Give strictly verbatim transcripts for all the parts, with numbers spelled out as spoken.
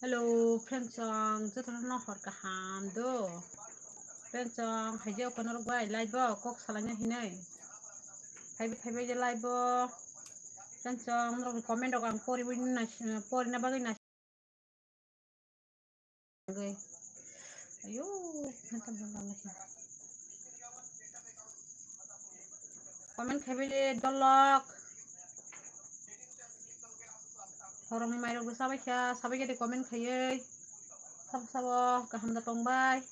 Hello, friends, ang jotono hor kaham do. Friends, ang haijak panorok bai live o kok salaina hinai. Phaibai, phaibai je live o. Friends, ang norok comment rok ang pori bui nai, pori na bagwi nai. Ayo, comment khaibai je dolok. Horongni mairok bo sabaikha, sabaikha de comment khaiwi. Sabo sabo kaham da tongbai.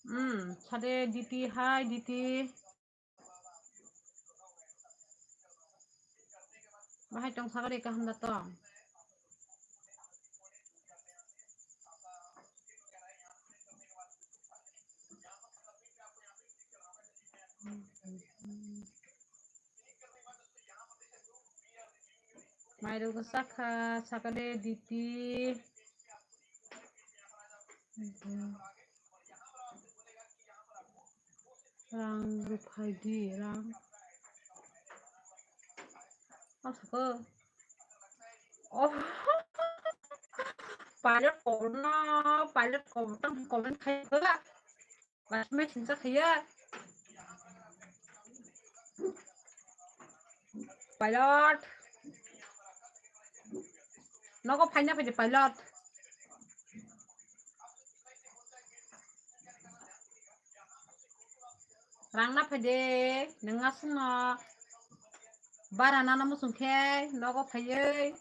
Hmm, sade Diti, hi Diti. Bahai tong sakari kaham da tong. Mairok sakha sakale Diti. Rang rwphai di, rang. Oh, sako. Oh. Pilot koborno, pilot koborno comment khai ba. Last message sa khaya. Pilot. Nogo phaina phaidi pilot. Rang na phaidi, nang aswkno bara nana muchung khe nogo phaiwi.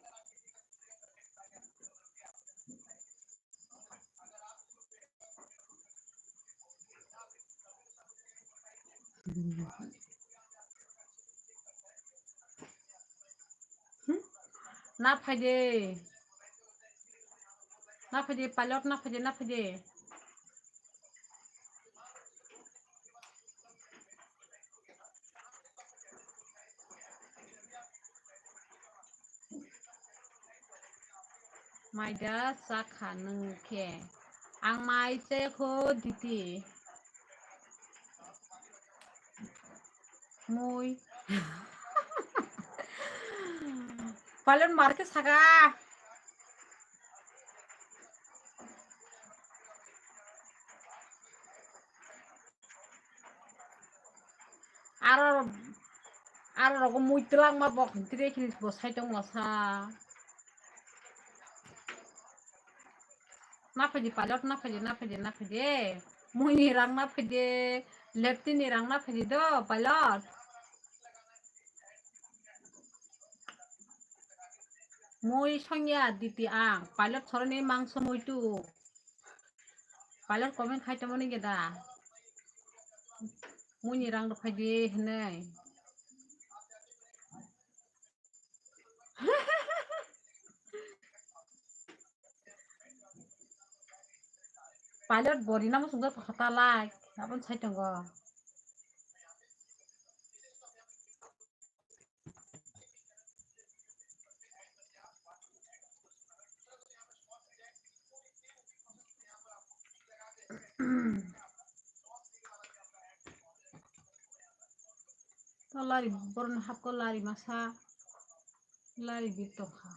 Hmm? Na phaidi. Na phaidi, pilot na phaidi, na phaidi. Mai da chakha nwng khe? Ang mai chayakho Diti. Mui. Pilot mar khe saka. Aro, aro rogo mui twlangma bo hwnkhe tei khini bo sai tongma sa. Na phaidi pilot, na phaidi, na phaidi, na phaidi. Mui ni rang na phaidi, lefty ni rang na phaidi do pilot. Mui songya Diti ang, pilot soroni mangso mui tu. Pilot comment khai tongmani geda. Mui ni rang rok phaidi hinui. Pilot bori namo sungja kota lai, abon sai tongo. To lari borok ni hapko lari masa lari bir tongkha.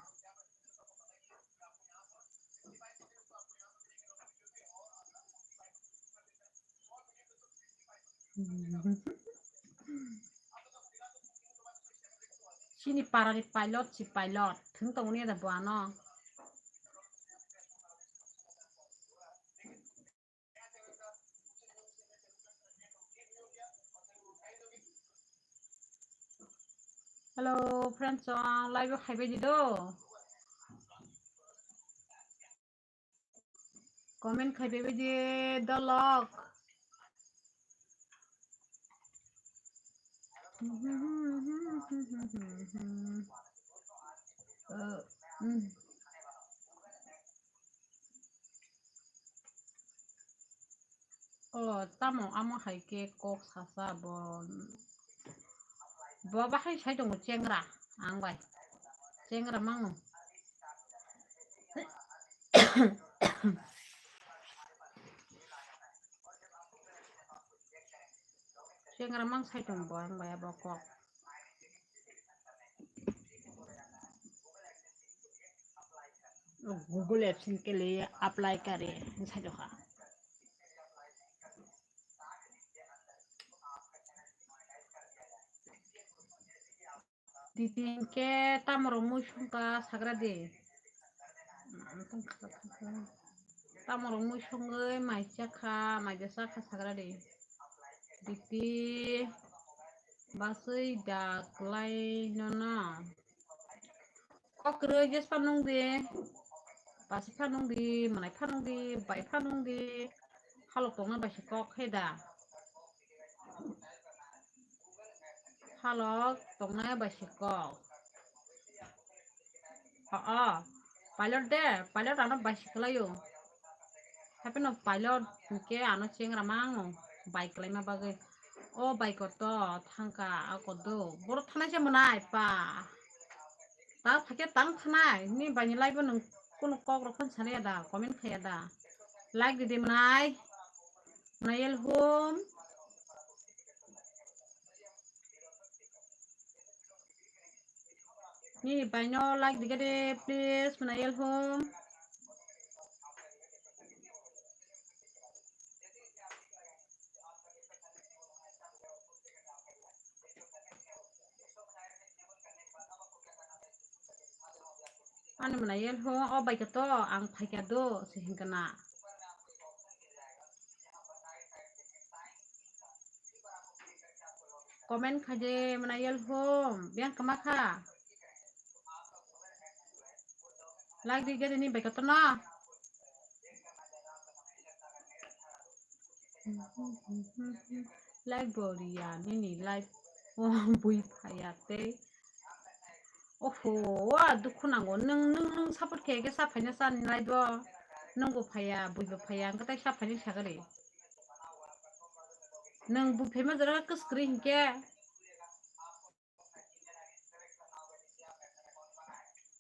Chini parani pilot si pilot thwng tongoni ada bo ano. Hello, friends, chwng live o khaibai di do. Comment khaibai di dolok. Uh, mm. O, tamo amo hai khe kok sasa bo. Bo bahai sai tongo chengra, ang bai. Chengra mango. Chengra mang sai tong bo ang bai abo kok. Google AdSense ke liye apply kare, sai tong kha. Titi hwnkhe tamorok mui songkha sagra di. Tamorok mui songwi mai chakha, mai da chakha sagra di. Titi basui da kwlai nono. Kok kwrwi jes phanung di. Basi phanung di, mwnai phanung di, bai phanung di. Halok tongna bai se kok he da. Halok tongnai bai se kok. O, o. Pilot de, pilot ano bai se kwlaio. Hapheno pilot hwnkhe ano chengra mango bai kwlaima bagwi. O bai koto thangka, a kodo. Boro thanai se mwnai pa. Ta phakhe tang thanai. Ni bai ni live o nwng kunu kok rok phano sanai ya da, comment khai ya da. Like di di mwnai. Mwnai elhum. Nini baino like dikhe de, please, mwnai elhum. Ani mwnai elhum, o bai khe to ang phaikha do, se hinkhe na. Comment khai de mwnai elhum, biyang kwma kha. Like di gari ni bai koto no. Like bo riya nini like. Oh, bui phaya tei. Oho, wa dukhu nango. Nwng, nwng, nwng support khe khe sa phaina sa nai bo. Nwng bo phaya, bui bo phaya, ang khe tai sa phaina sa gari. Nwng bui phaima jora khe kwskwrwi hinkhe.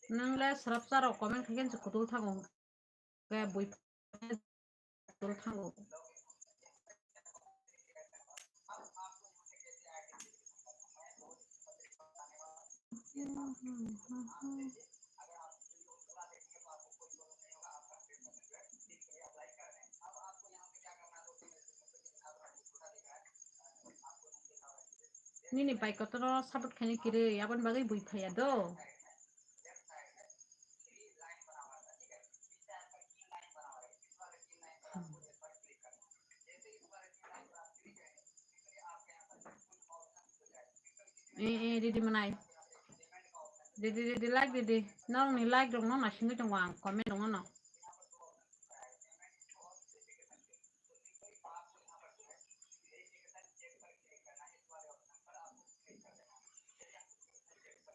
Nwng le srapsa rok comment khai khe kutul thango. Khe bui kutul thango. Nini bai kotor no support khaina kwrwi, aboni bagwi bui phaiya do. Eh, eh, ready mwnai. Ready, ready, like ready. Norokni like rokno naisingwi tongo ang, comment rokno.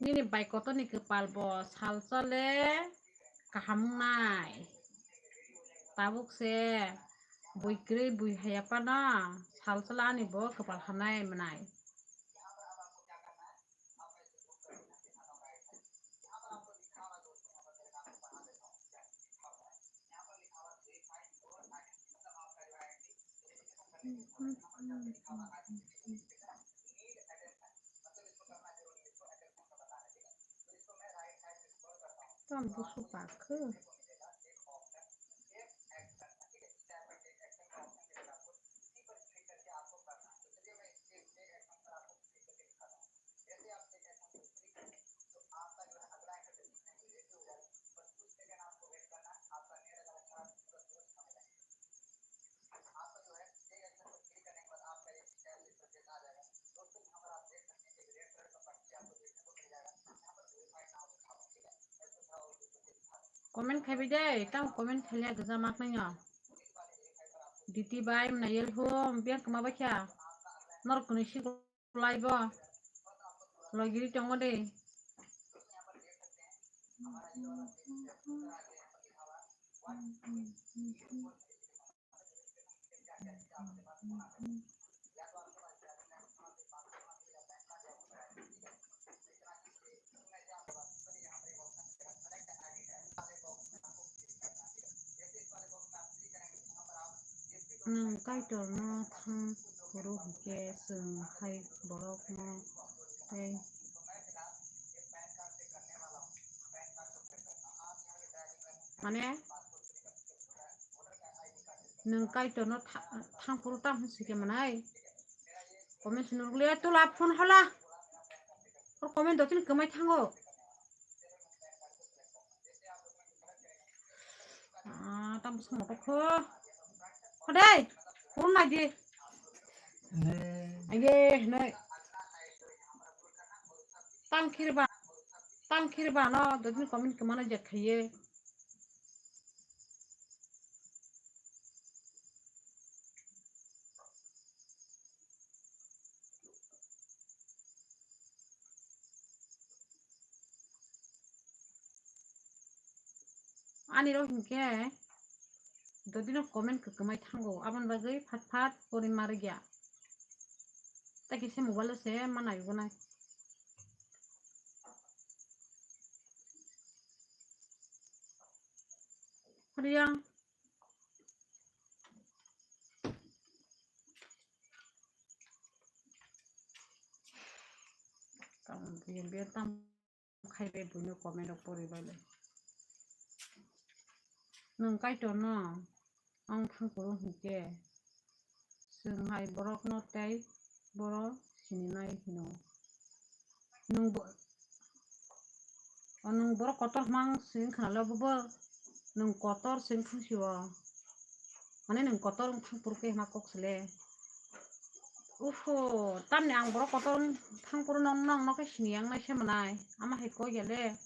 Nini bai kotorni kwpal bo salsa le kaham wngnai. Tabuk se bui kwrwi bui haya phano salsa le ani bo kwpal hamnai mwnai. Tam busu pakhe. Comment khaibi de, tamo comment khailiya gajak mak nai no. Diti bai mwnai elhum, biyang kwma bai kha. Norok kwnwi si Live o logiri tongo de. Nwng Kaitorno thang phuru hinkhe chwng hai borokno tei, mane, nwng Kaitorno tha-, thang phuru tamo hwn sikhe manai? Comment swnwi rwgwlya, tula phone hola. Or comment dotini kwmai thango. Ah, tamo bwswk motok kho. Hodai, phone nai di. Aye, nai. Tang khirba, tang khirba no, dotini comment kwmana jak khaye. Ani rok hinkhe dodino comment kwkwmai thango, aboni bagwi phat phat pori marigya. Tei kisa mobile o se ma naigo nai. Riyang. Tamo biyang biyang tam khai bai buino comment rok pori bai le. Nwng Kaitor no ang thang phuru hinkhe chwng hai borok no tei boro sini nai hino. Nwng bo-, o nwng borok kotor hmang sini khna le bo, bo nwng kotor sini thang si o. Mane nwng kotor wng thang phuru khe hwnma kok sele. Uffo, tamni ang borok kotor wng thang phuru nong, nong, nokhe sini yang nai se manai. Ama hai kok ya le.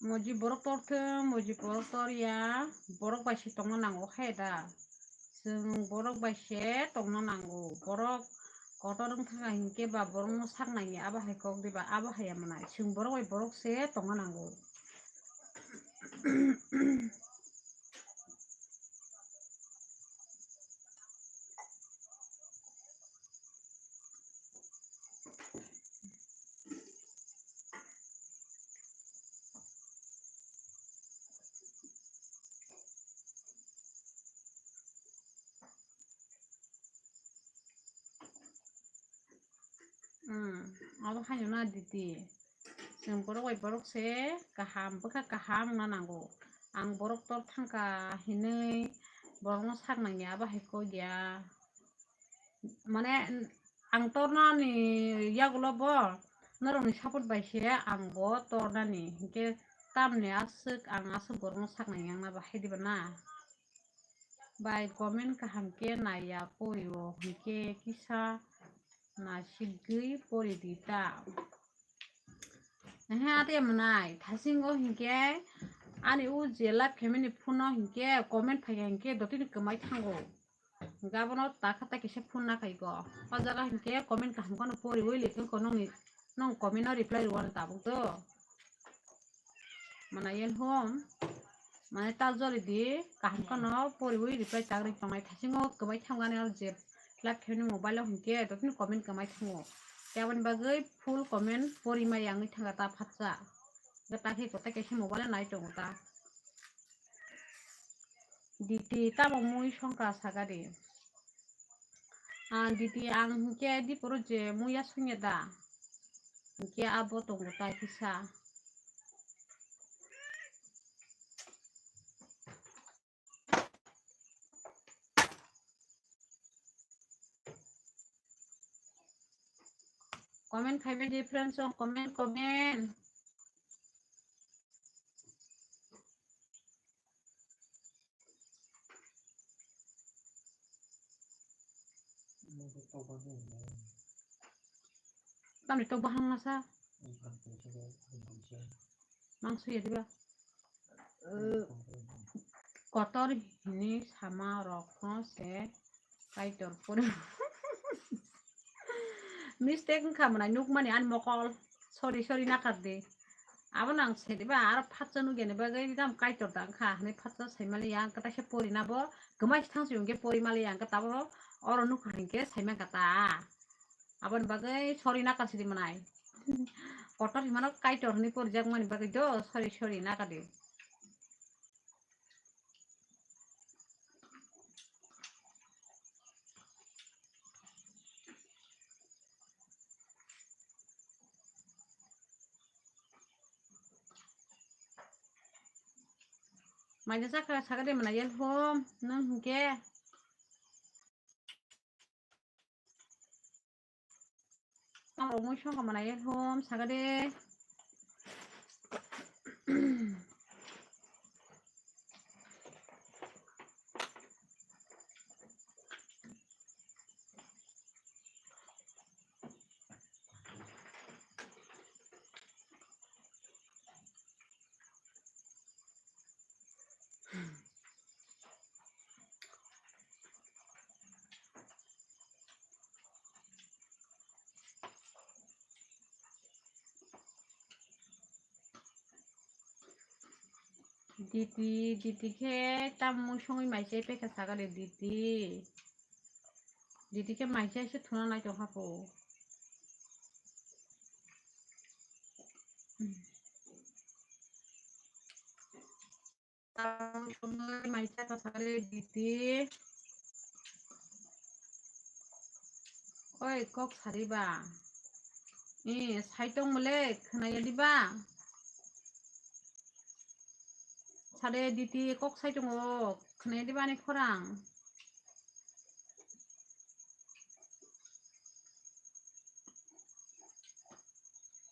Moji borok tor thung, moji borok tor ya, borok bai se tongna nango khe da. Chwng borok bai se tongna nango. Borok kotor wng thang kha hinkhe ba borokno sak nangya, abo hai kok diba, abo hai ya manai. Chwng borok bai borok se tongna nango. Hmm, abo haino na didi. Chwng borok bai borok se kaham, bwkha kaham wngna nango. Ang borok tor thangkha hinwi borokno sak nangya, abo hai kok ya. Mane, ang tornani yagulo bo norokni support bai se ang bo tornani. Hinkhe tamni aswk ang aswk borokno sak nangya wngna ba hai diba na? Bai comment kaham khe naiya pori o, hinkhe kisa nasigwi pori di ta. Ehe, ate mwnai, thasingo hinkhe ani o je live khaimani phone o hinkhe comment phaikha hinkhe dotini kwmai thango. Hinkhe abono takha ta kisa phone nakhai go. O jaga hinkhe comment kaham kheno poriwi lekhe ko nongni, nong comment no reply rwani tabuk do. Mana yen hom. Mane tal joli di, kaham kheno poriwi reply tagri tongnai. Thasingo kwmai thangani o je live khaimani mobile o hinkhe dotini comment kwmai thango. Tei aboni bagwi full comment pori maya wngwi thangkha ta phatsa. Hinkhe ta khe kotai kaisa mobile o nai tongo ta. Diti tamo mui songkha sakadi. Ah, diti ang hinkhe diporo je muya songya da. Hinkhe abo tongo ta kisa. Comment khaibai di friends, comment, comment. Tamni tok bahang masa. Mangso ya diba? Kotor hini sama rokno se Kaitor pore. Mistake wngkha mwnai nukmani ani mokol. Sorry, sorry, nakardi. Abono ang sediba aro phatsa nukyani bagwi tam Kaitor da wngkha hwnwi phatsa saimaliya, ang kaisa pori nabo kwmai se thangsi hwnkhe pori maliya, ang tabo oro nukha hinkhe saimangkha ta. Aboni bagwi sorry nakar sidi manai. Kotor himano Kaitor hinwi porijak mani bagwi do sorry, sorry nakar di. Maina sakha sakha de manai yel hom nang hingke. Ang rok mui songkha manai hom sakha de. Diti, diti khe tam mui songwi mai chai pekha sakha de diti. Diti khe mai chai se thuna nai tong kha po. Tam songwi mai chai pekha sakha de diti. Oi, kok sari ba. Eh, sai tong mole khwnaya di ba? Sade diti kok sai tongo, khwnaya di ba ani khorang?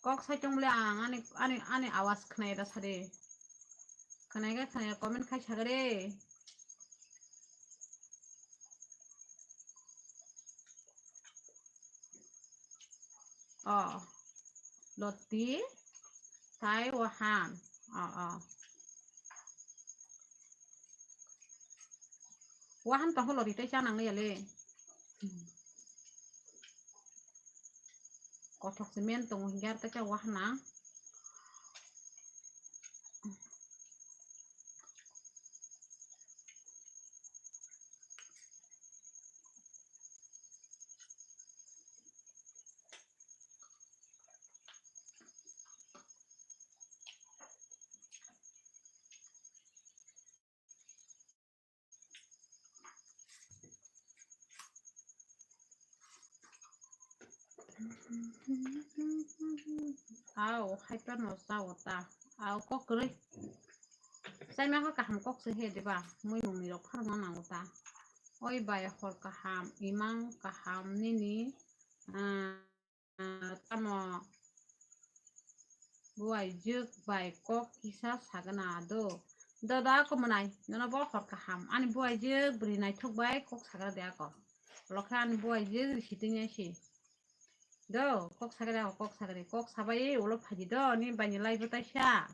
Kok sai tong mole ang ani, ani, ani awas khwnaya da sade. Khwnaya khe khwnaya comment khai sagre. O, loti, tai wahan. O, o. Wahan tongkha loti tai chanang ya le. Kothok se men tongo hinkhe ar ta cha wahan ang. Au, hai phano chao ta. Au, kok kwrwi. Chaima khe kaham kok se he diba? Mui nungni rok pharma nango ta. Oi bai, hor kaham, imang kaham nini, ah, Ah, tamo buaijwk bai kok kisa sagwna do. Doda ako mwnai, nono bo hor kaham. Ani buaijwk bwrwi naithok bai kok sagra de ako. Lokhe ani buaijwk risi tongya si. Do, kok sagra ako, kok sagri. Kok sabai ulo phaidi do, ni baini live o taisa.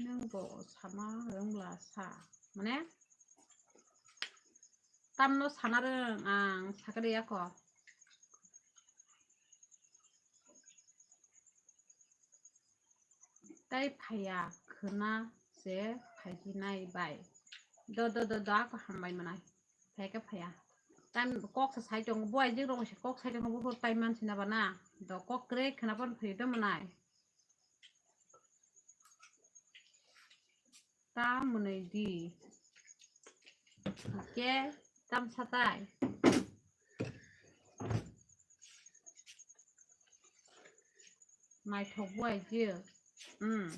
Nwng bo sama rwngla sa, mane tamno sana rwng ang sakhe de yako. Tai phaiya khwna se phaikhe nai bai. Do, do, do, do, ako hambai mwnai. Phaikhe phaiya. Tam kok sa sai tongo, buaijwk rok se kok sai tongo, buphuru tai mansi na ba na. Do kok kwrwi khwna phano phaido mwnai. Ta mwnwi di. Hwnkhe tamsa tai. Naithok buaijwk. Hmm.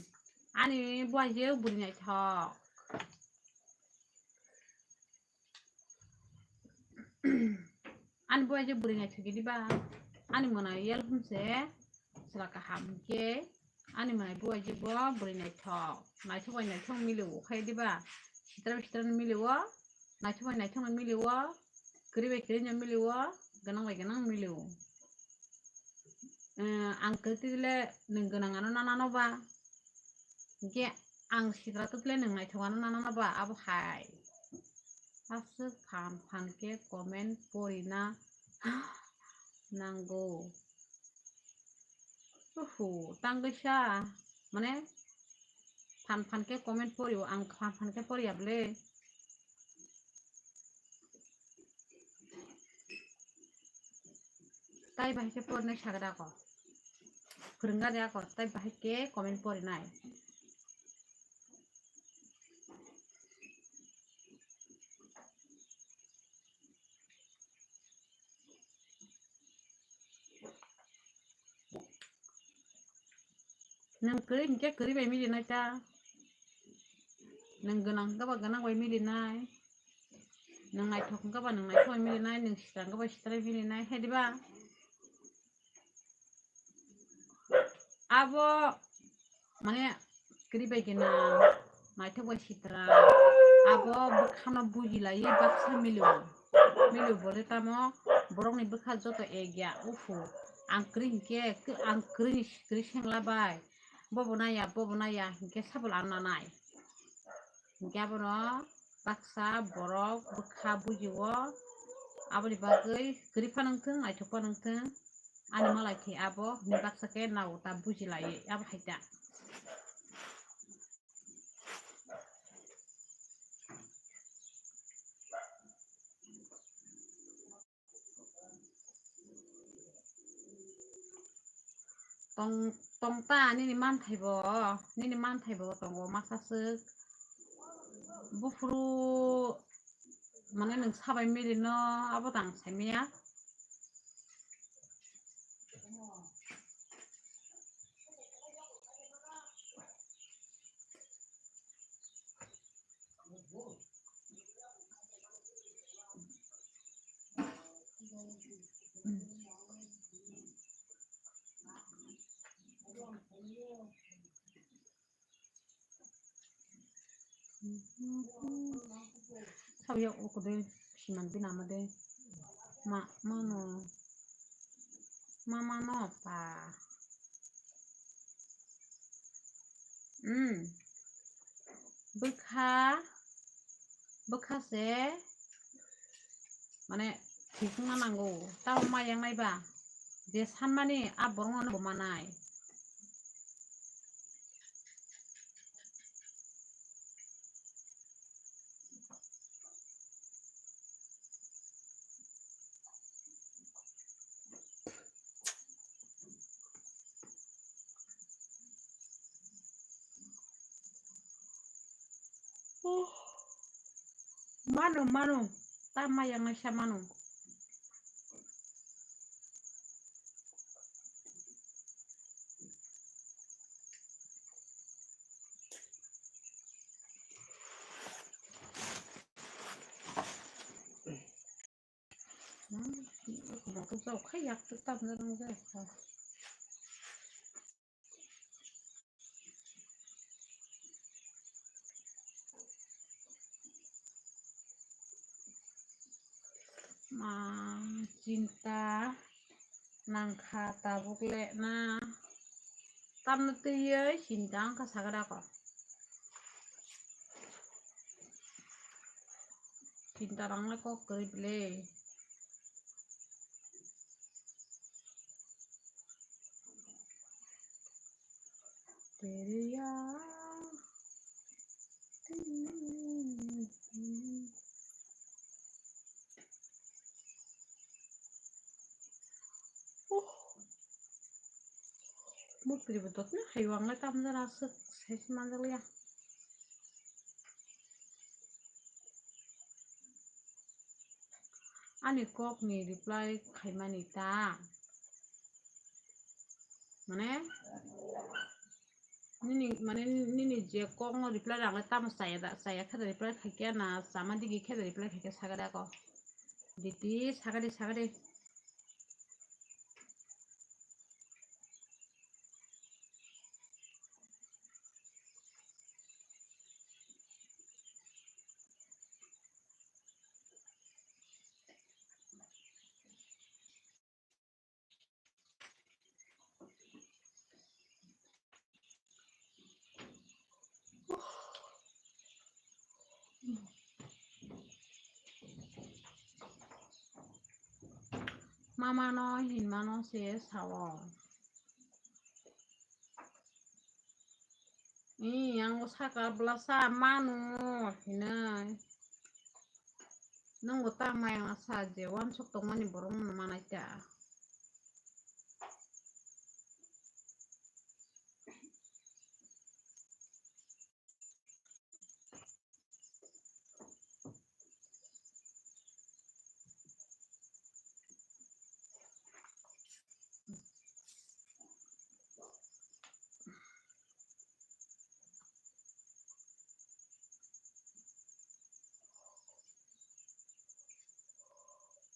Ani buaijwk bwrwi naithok. Ani buaijwk bwrwi naithok diba? Ani mwnai yel hwnse chwla kaham hwnkhe ani mwnai buaijwk bo bwrwi naithok. Naithok bai naithok mili ukhai diba? Sitra bai sitra no mili o, naithok bai naithok no mili o, kwrwi bai kwrwi no mili o, gwnang bai gwnang mili o. Eh, ang kwrwi twi le nwng gwnang ano nanano ba. Hinkhe ang sitra twi le nwng naithok ano nanano ba, abo hai. Aswk phan phan khe comment porina nango. Uhu, tang kaisa, mane, phan phan khe comment porio, ang phan phan khe poriya bwle. Tai bahai khe pornai sagra ko. Phwrwngna ria ko, tai bahai khe comment porinai. Nwng kwrwi hinkhe kwrwi bai milinai ta. Nwng gwnang hinkhe ba gwnang bai milinai. Nwng naithok hinkhe ba nwng naithok bai milinai. Nwng sitra hinkhe ba sitra bai milinai. Hai diba? Abo mane kwrwi bai gwnang, naithok bai sitra, abo bwkhano buji laiwi baksa mili o. Mili o bole tamo borokni bwkha joto ek ya, ufu. Ang kwrwi hinkhe, ang kwrwini kwrwi sengla bai. Bobo naiya, bobo naiya hinkhe sabo lana nanai. Hinkhe abono baksa borok bwkha buji o, aboni bagwi kwrwi phano wngthung, naithok phano wngthung, ani malai khe abo hwnwi baksa khe nao ta buji laiwi abo hai ta. Tong, tong ta nini manthai bo, nini manthai bo tongo masa swk. Buphuru mane nwng sabai mili no abo tang saimaya. Sawi ya uku de siman bina ma de. Ma, mano. Mama no pa. Hmm. Bwkha, bwkha se, mane, thikna nango. Tamo ma yang nai ba? Je sanmani a borok no bo manai. Mano, mano. Ta maya ngaisa mano. Ma, chinta nangkha tabuk le na. Tamno twiwi chinta wngkha sakhe da kok. Chinta rang le kok kwrwi bwle. Teriya. Mukri bo dotna haiwang le tamjana aswk sai se manjakliya. Ani kok ni reply khaimani ta. Mane, nini, mane, nini je kokno reply rang le tamo chaya da, chaya khe da reply khaikhe na, chama digi khe da reply khaikhe sakhe da ko. Diti sakhe de, sakhe de. Amano hinmano se sao. Ih, ang bo saka bwlasa manu hinwi. Nwng bo ta maya sa je wansuk tongmani borok no manai ta.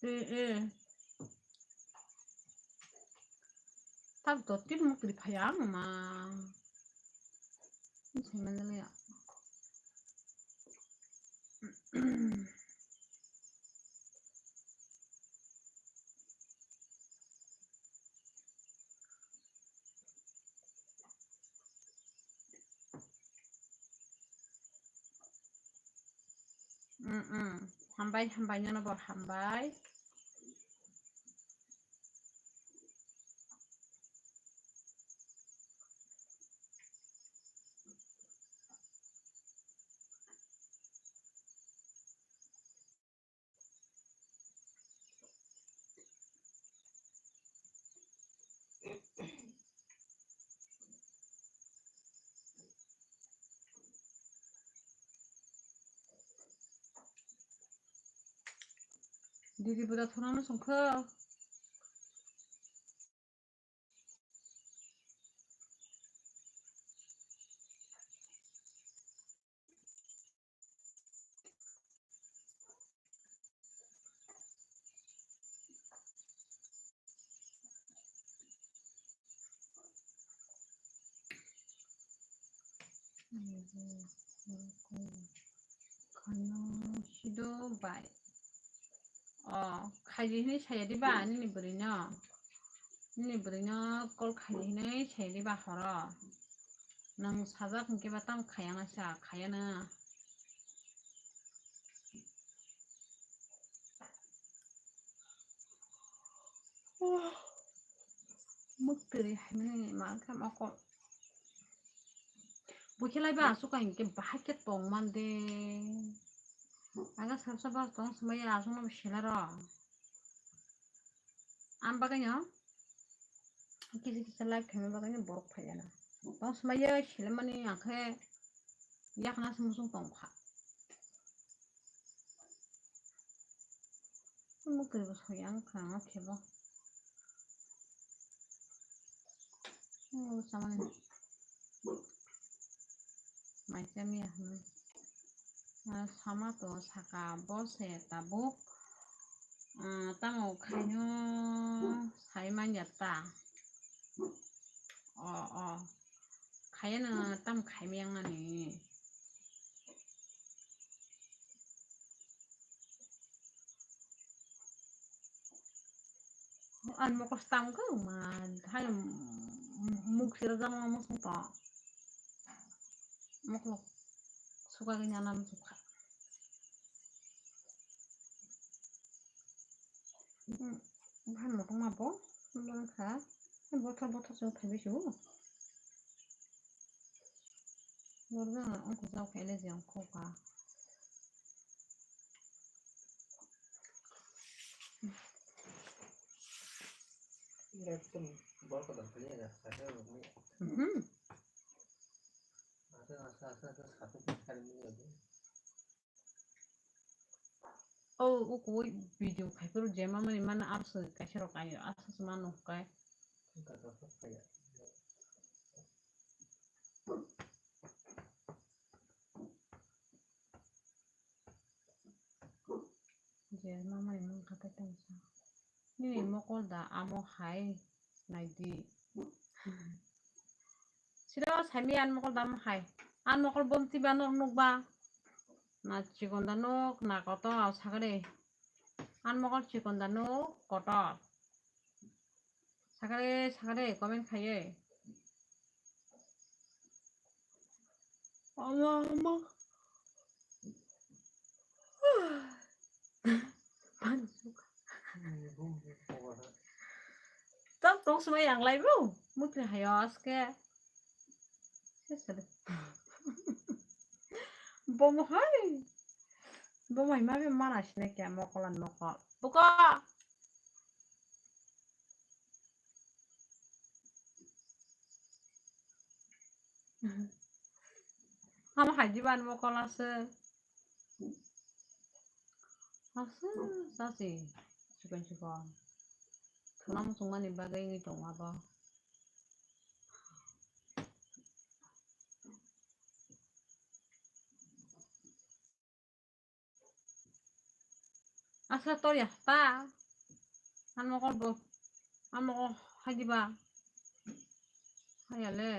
Eh, eh. Tabuk to tin mukri phaya ang ma. Ini saya mana ya? Mm, mm. Hambai, hambai, nono bo hambai. Didi bwda thunano songkha. Khano sido bai. O, khaidi hinwi saya diba nini bwrwino? Nini bwrwino call khaidi hinwi saya diba horo? Nwng sajak hinkhe ba tamo khayana sa, khayana. Mwktwrwi haimani ma khe mokol. Bukhelai ba aswk hinkhe bahai khe tongmande. Aga sabsa ba tong swmaiya aswkno selero. Am bagwino kisa kisa live khaima bagwino borok phaiyana. Tong swmaiya selemani angkhe yakhna se muchung tongkha. Mwktwrwi bo soya wngkha ang o khe bo. O samani. Mai chamiya hinwi. Ah, sama to saka bo se tabuk. Ah, tamo khaino sai manya ta. O, o. Khayano tam khaimiyang nani. An mokos tam ko ma hai muk sira jang ma mosong to. Moklo suka gini anam suka. Bhan motong ma bo, bang kha. Bothor bothor se thaibi se o. Borok no ongkha jao khaile je ongkha kha. Mhm. O, o koi video khai phuru je mamani mana apsa kaisa rok ayo, apsa se mano kai. Je mamani mung khatai tongsa. Nini mokol da amo hai naidi. Sida saimi an mokol da amo hai. An mokol bomti ba nok nukba. Na chikon da nok na kotor sakade. An mokol chikon da nok kotor. Sakade, sakade, comment khaiye. Omo, omo. Pansuk. Tam tong sumai yang lai bo. Mukri hayo aske. Sesele. Bomo hai. Bomo hai ma be mana sine kya mokol an mokol. Buko. Amo hai diban mokol ase. Ase sasi. Chikon chikon. Thuna muchungmani bagwi wngwi tongo abo. Asa tor ya ta. Ano mokol bo. Ano mokol hai diba. Hai ya le.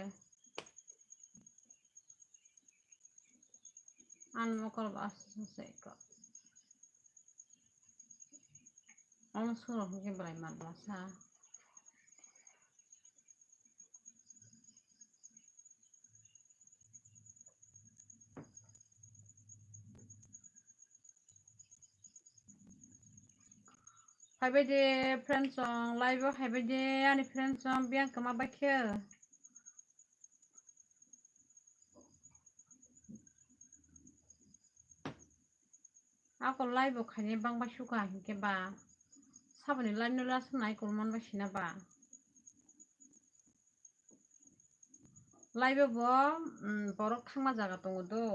Ano mokol bo asa sa sa iko. Ano suro hwnkhe bwlai manla sa. Haibai de friend song, live o haibai de ani friend song, biyang kama bai khe. Ako live bo khainai bangbai suka hinkhe ba. Saboni live no last nai kolman bai sina ba. Live bo, mm, borok thangma jaga tongo do.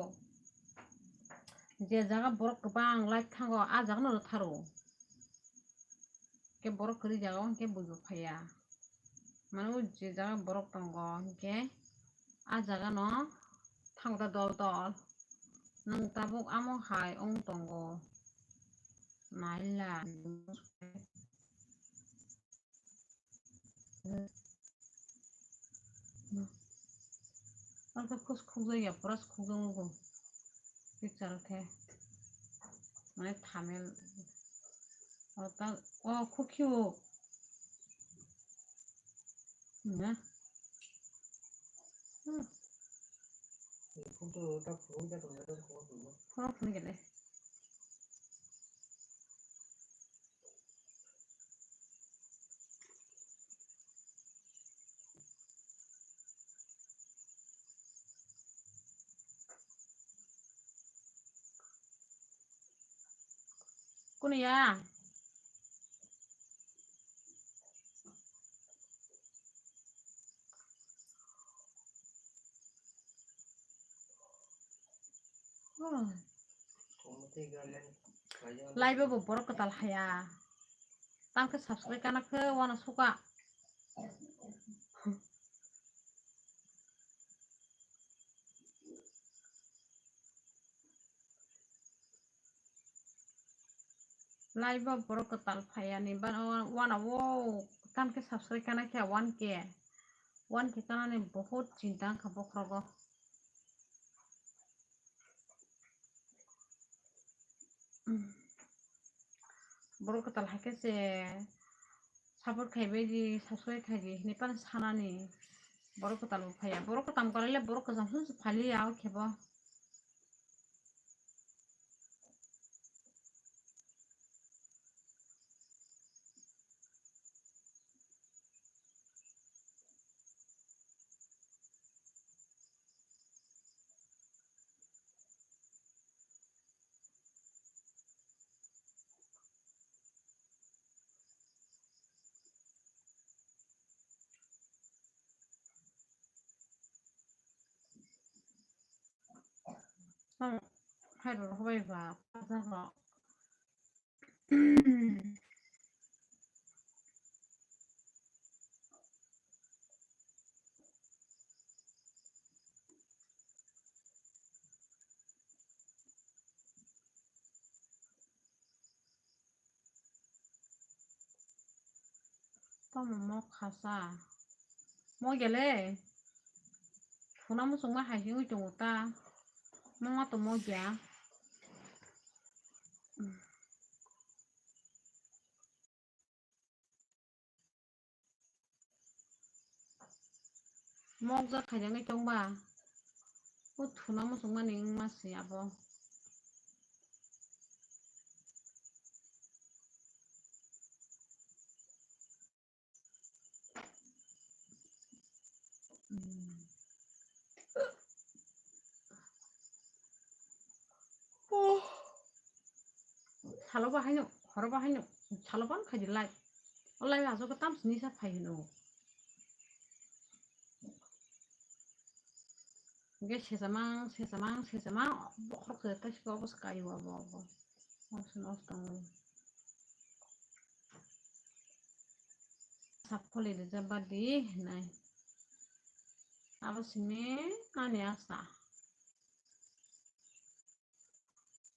Je jaga borok kwbang live thango, a jaga no rwtharo. Khe borok kwrwi jaga o hinkhe buibo phaiya. Mane o je jaga borok tongo hinkhe a jaga no thango ta dol dol. Nwng tabuk amo hai wng tongo. Naila. Ang khe khus khukjak ya, pura khukjak nugo. Picture khe. Mane thamel. O ta, o khukhi o. Na. Hmm. Khoro phone gele. Kunu ya? Live bo borok kwtal haya. Tang khe subscribe kana khe wana suka. Live o borok kwtal phaiya ni ban-, wana o kan khe subscribe kana khe one K. One K kana ni bohut chinta wngkha bokhorogo. Borok kwtal hai khe se support khai bai di, subscribe khai di hinwi phano sanani. Borok kwtal bo phaiya. Borok kwtal kwlai le borok kwcham song se phai liya o khe bo. Tamo hai rok bai ba, pajar rok. Tamo mok khasa. Mogya le. Phuna muchungma hai se wngwi tongo ta. Mokma to mogya. Mokjak khaijaknai tongba. O thuna muchungmani wngma se abo. Oh. Salo bahaino, horo bahaino, salo ban khai di live. O live aswk tam sini sa phai hino. Ge sesamang, sesamang, sesamang, bokhorok se tai sika obo se kaio abo, abo. Obo se nosto wngwi. Sapholi rijak badi hinai. Abo simi ani asa.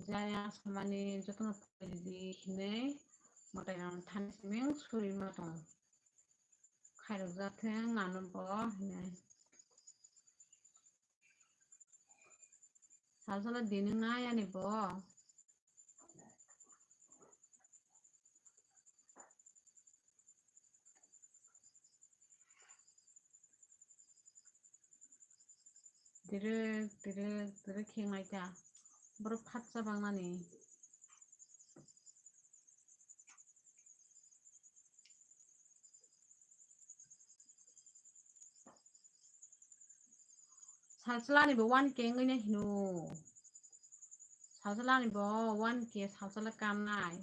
Jaya samani jotono phaidi hinwi mwtai rok thani simi suri ma tong. Khairok jatheng ano bo hinwi. Salsala dini nai ani bo. Direk, direk, direk khe nai ta. Borok phatsa bangnani. Salsalani bo one K wngwi hino. Salsalani bo one K salsala kannai.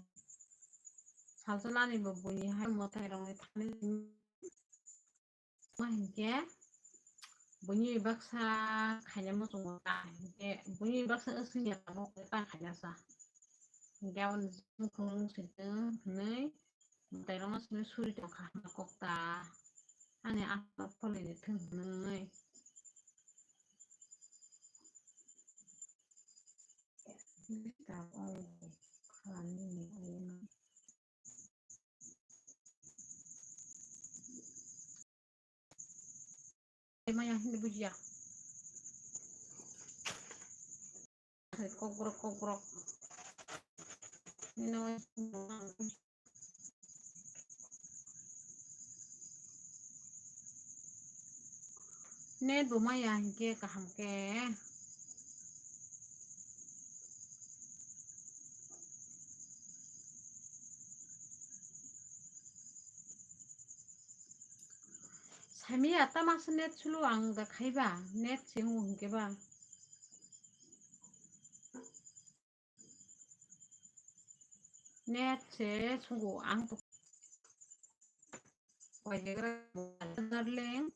Salsalani bo buini hai mwtai rokni thani ma hinkhe buini baksa khaina muchungo ta hinkhe buini baksa wngya tabuk ta khaina sa. Hinkhe aboni mukhung sitwng hinwi mwtai rokno simi suri tongkha hwnwi kok ta. Ani aswk pholi ni thwng hwnwi. Maya hindi bujiya. Kokrok, kokrok. No. Net bo maya hinkhe kaham khe. Saimaya tama se net sulu ang da khaiba net se hungo hinkhe ba. Net se sungo ang to. Darling.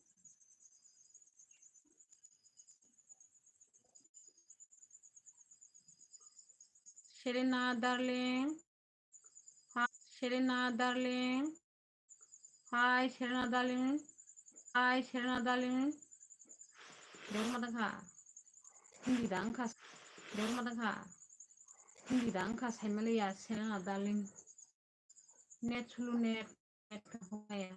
Serena darling. Hi, Serena darling. Hi, Serena darling. Hi, Serena darling. Dor ma dang kha. Hindi dang kha. Dor ma dang kha. Hindi dang kha. Saimaliya, Serena darling. Net sulu net. Net kha hokaya.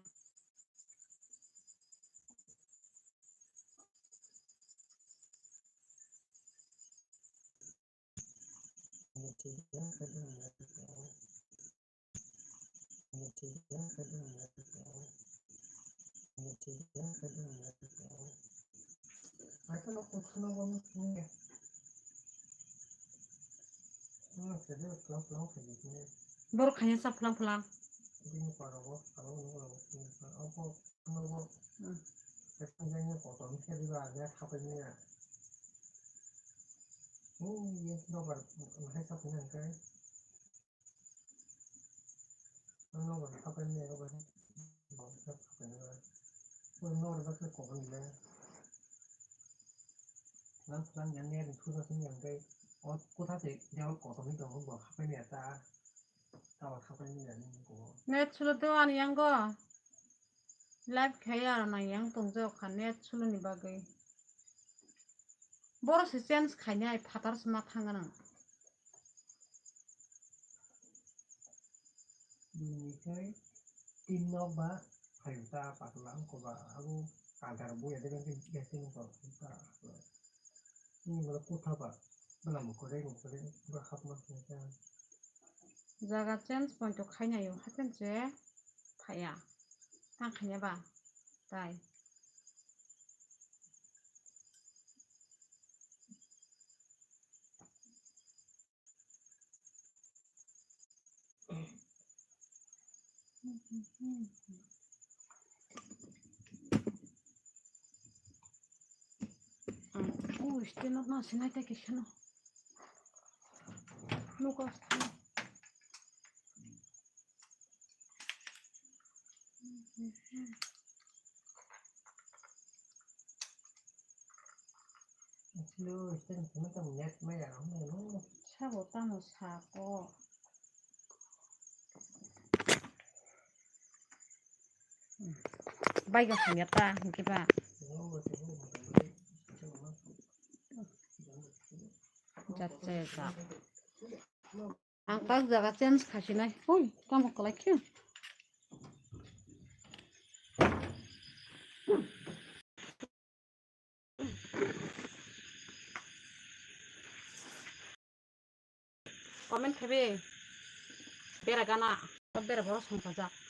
Borok khaina sa phlang phlang. Hmm. Net sulu tei ani yango. Live khai aro nang yang tong jao kha net sulu ni bagwi. Boro se change khainai phatar se ma thang nang. Bini khai tin nok ba phaiyung ta patla wngkha ba abo kadar buya de bangkhe gas ni wngkha ta. Bini molo kotha ba bwlam kwrwi ni kwrwi ba hapma khe ta. Jaga change point o khainai o haikhe se phaiya ta khaina ba tai. Este no, no, se no hay que no. No costa. Sabo tamo sako. Bai ga sanya ta, hingke ba. Jat jaya jak. Ang tak jaga change khasinai. Oi, tamo kwlai khe. Comment khabe. Bera gana. Bera boro songkha jak.